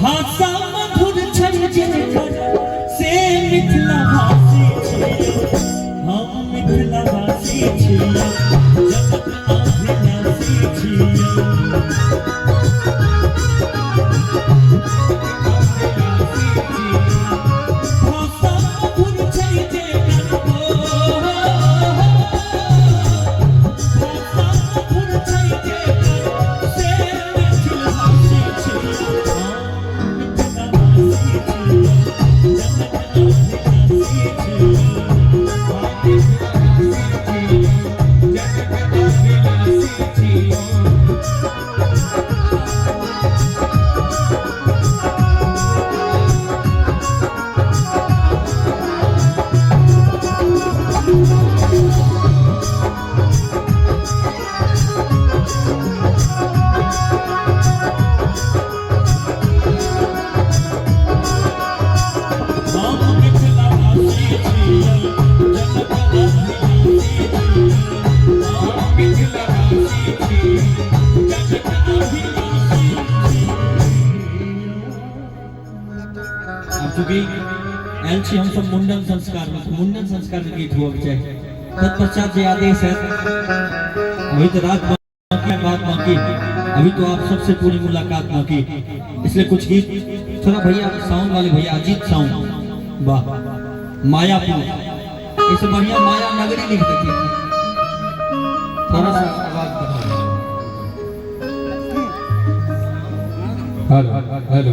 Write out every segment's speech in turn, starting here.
भाषा मधुर छै जेकर से मिथिला भाषी छियौ, हम मिथिला भाषी छियौ, जनक अभिलाषी छियौ। भाषा मधुर छै जेकर ओ, भाषा मधुर छै जेकर से मैथिल भाषी छियौ, हम मिथिला भाषी छियौ, जनक अभिलाषी छियौ। हम मिथिला भाषी छियौ, जनक अभिलाषी छियौ। हम मिथिला भाषी छियौ, जनक अभिलाषी छियौ। आब चूँकि आयल छी हमसब मुंडन संस्कार में, मुंडन संस्कार के गीत हुअ के चाही। तत्पश्चात जे आदेश है, अभी तो रात बाकी, बात बाकी, अभी तो आप सबसे पूरी मुलाकात बाकी, इसलिए कुछ गीत थोड़ा भैया साउंड वाले भैया अजीत साउंड, वाह मायापुर, इसे बढ़िया माया नगरी लिख देती है। थोड़ा सा आवाज बढ़ाओ। हेलो हेलो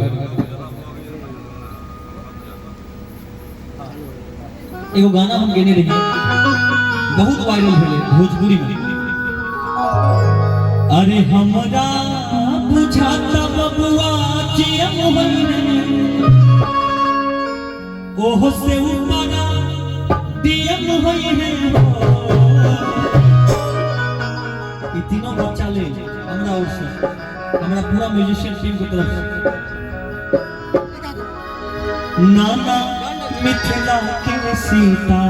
एगो गाना हम गेने रहिए, बहुत वायरल भेलै भोजपुरी में। अरे हमरा बुझाता बबुआ चियम होई रे, ओहो से ऊपरा डीएम होई रे हो। ई तीनों बच्चा ले हमरा ओर से, हमरा पूरा म्यूजिशियन टीम के तरफ से, नाना मिथिला के सीता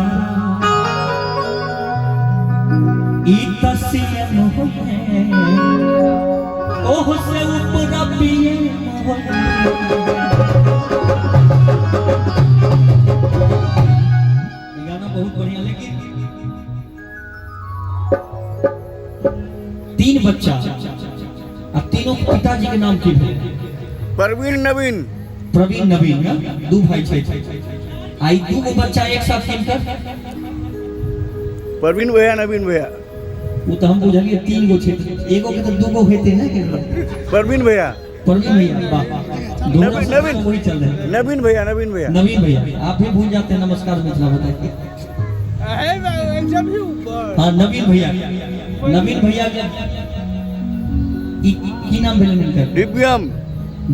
ई त सीएम होए, ओह से ऊपर पीएम होए। ई गाना बहुत बढ़िया, लेकिन तीन बच्चा आ तीनों पिताजी के नाम की भेल? प्रवीण नवीन। प्रवीण नवीन ना, दू भाई छै। आई दू गो बच्चा एक साथ किनकर? प्रवीण भैया नवीन भैया। वो तो हम बुझलिए तीन गो छै, एगो के तो दू गो हेतै ना के। प्रवीण भैया। प्रवीण भैया, वाह, दोनों नवीन, नवीन। वही चल रहे हैं। नवीन भैया, नवीन भैया। नवीन भैया, आप भी भूल जाते हैं। नमस्कार मिथिला बताइए। हाँ नवीन भैया, नवीन भैया के की नाम भेलै हिनकर? दिव्यम।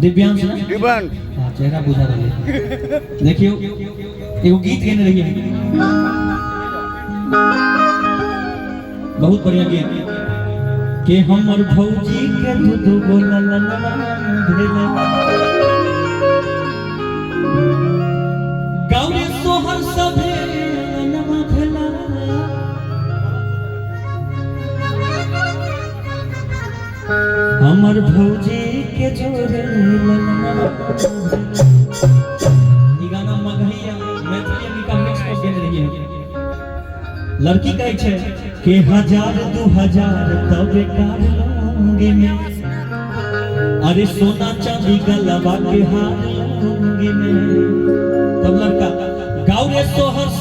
दिव्यांश ना? दिव्यांश। हाँ चेहरा बुझा रहे। देखियो एगो गीत गेने रहिए, बहुत बढ़िया गीत, के हमर भौजी के दू दू गो ललनवा भेलै, गौरी सोहर सभे ललनवा भेलै। हमर भौजी के जोरे ललनवा भेलै। ई गाना मगही आ मैथिली अंगिका मिक्स कऽ गेने रहिए। लड़की कहै छै के 1000 2000 तब कार लूंगी मैं, अरे सोना चांदी गलवा के हार लूंगी मैं।